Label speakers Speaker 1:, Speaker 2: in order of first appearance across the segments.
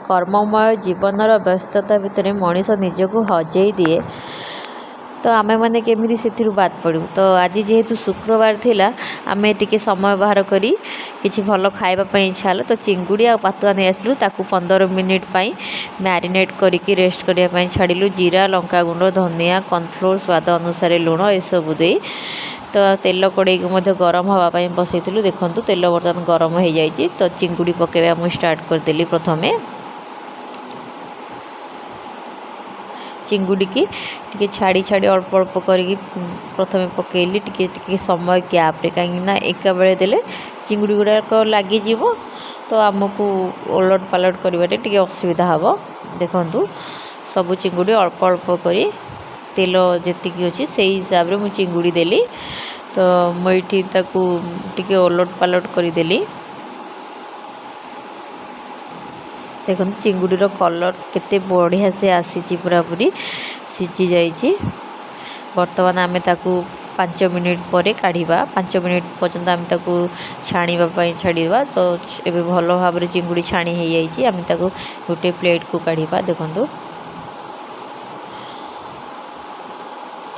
Speaker 1: କର୍ମମୟ ଜୀବନର ବ୍ୟସ୍ତତା ଭିତରେ ମଣିଷ ନିଜକୁ ହଜେଇ ଦିଏ, ତ ଆମେମାନେ କେମିତି ସେଥିରୁ ବାଦ ପଡ଼ିବୁ? ତ ଆଜି ଯେହେତୁ ଶୁକ୍ରବାର ଥିଲା, ଆମେ ଟିକେ ସମୟ ବାହାର କରି କିଛି ଭଲ ଖାଇବା ପାଇଁ ଇଚ୍ଛା ହେଲା। ତ ଚିଙ୍ଗୁଡ଼ି ଆଉ ପାତୁଆ ନେଇ ଆସିଥିଲୁ। ତାକୁ 15 ମିନିଟ୍ ପାଇଁ ମ୍ୟାରିନେଟ୍ କରିକି ରେଷ୍ଟ କରିବା ପାଇଁ ଛାଡ଼ିଲୁ। ଜିରା, ଲଙ୍କାଗୁଣ୍ଡ, ଧନିଆ, କର୍ଣ୍ଣଫ୍ଲୋର୍, ସ୍ୱାଦ ଅନୁସାରେ ଲୁଣ ଏସବୁ ଦେଇ। ତ ତେଲ କଡ଼େଇକୁ ମଧ୍ୟ ଗରମ ହେବା ପାଇଁ ବସେଇଥିଲୁ। ଦେଖନ୍ତୁ, ତେଲ ବର୍ତ୍ତମାନ ଗରମ ହେଇଯାଇଛି। ତ ଚିଙ୍ଗୁଡ଼ି ପକାଇବା ମୁଁ ଷ୍ଟାର୍ଟ କରିଦେଲି। ପ୍ରଥମେ ଚିଙ୍ଗୁଡ଼ିକି ଟିକେ ଛାଡ଼ି ଛାଡ଼ି, ଅଳ୍ପ ଅଳ୍ପ କରିକି ପ୍ରଥମେ ପକାଇଲି, ଟିକେ ଟିକେ ସମୟ ଗ୍ୟାପ୍ରେ, କାହିଁକିନା ଏକାବେଳେ ଦେଲେ ଚିଙ୍ଗୁଡ଼ି ଗୁଡ଼ାକ ଲାଗିଯିବ, ତ ଆମକୁ ଓଲଟ ପାଲଟ କରିବାରେ ଟିକେ ଅସୁବିଧା ହେବ। ଦେଖନ୍ତୁ, ସବୁ ଚିଙ୍ଗୁଡ଼ି ଅଳ୍ପ ଅଳ୍ପ କରି, ତେଲ ଯେତିକି ଅଛି ସେଇ ହିସାବରେ ମୁଁ ଚିଙ୍ଗୁଡ଼ି ଦେଲି। ତ ମୁଁ ଏଇଠି ତାକୁ ଟିକେ ଓଲଟ ପାଲଟ କରିଦେଲି। ଦେଖନ୍ତୁ, ଚିଙ୍ଗୁଡ଼ିର କଲର୍ କେତେ ବଢ଼ିଆ ସେ ଆସିଛି, ପୁରାପୁରି ସିଝି ଯାଇଛି। ବର୍ତ୍ତମାନ ଆମେ ତାକୁ 5 ମିନିଟ୍ ପରେ କାଢ଼ିବା। 5 ମିନିଟ୍ ପର୍ଯ୍ୟନ୍ତ ଆମେ ତାକୁ ଛାଣିବା ପାଇଁ ଛାଡ଼ିବା। ତ ଏବେ ଭଲ ଭାବରେ ଚିଙ୍ଗୁଡ଼ି ଛାଣି ହେଇଯାଇଛି। ଆମେ ତାକୁ ଗୋଟେ ପ୍ଲେଟ୍କୁ କାଢ଼ିବା। ଦେଖନ୍ତୁ,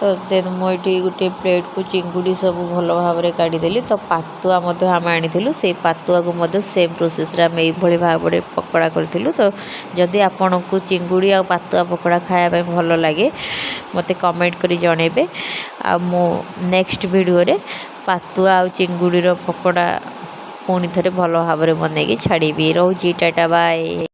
Speaker 1: ତ ଦେନ୍ ମୁଁ ଏଇଠି ଗୋଟେ ପ୍ଲେଟ୍କୁ ଚିଙ୍ଗୁଡ଼ି ସବୁ ଭଲ ଭାବରେ କାଢ଼ିଦେଲି। ତ ପାତୁଆ ମଧ୍ୟ ଆମେ ଆଣିଥିଲୁ। ସେଇ ପାତୁଆକୁ ମଧ୍ୟ ସେମ୍ ପ୍ରୋସେସ୍ରେ ଆମେ ଏଇଭଳି ଭାବରେ ପକୋଡ଼ା କରିଥିଲୁ। ତ ଯଦି ଆପଣଙ୍କୁ ଚିଙ୍ଗୁଡ଼ି ଆଉ ପାତୁଆ ପକୋଡ଼ା ଖାଇବା ପାଇଁ ଭଲ ଲାଗେ, ମୋତେ କମେଣ୍ଟ କରି ଜଣାଇବେ। ଆଉ ମୁଁ ନେକ୍ସଟ ଭିଡ଼ିଓରେ ପାତୁଆ ଆଉ ଚିଙ୍ଗୁଡ଼ିର ପକୋଡ଼ା ପୁଣି ଥରେ ଭଲ ଭାବରେ ବନେଇକି ଛାଡ଼ିବି। ରହୁଛି, ଟାଟା, ବାଏ।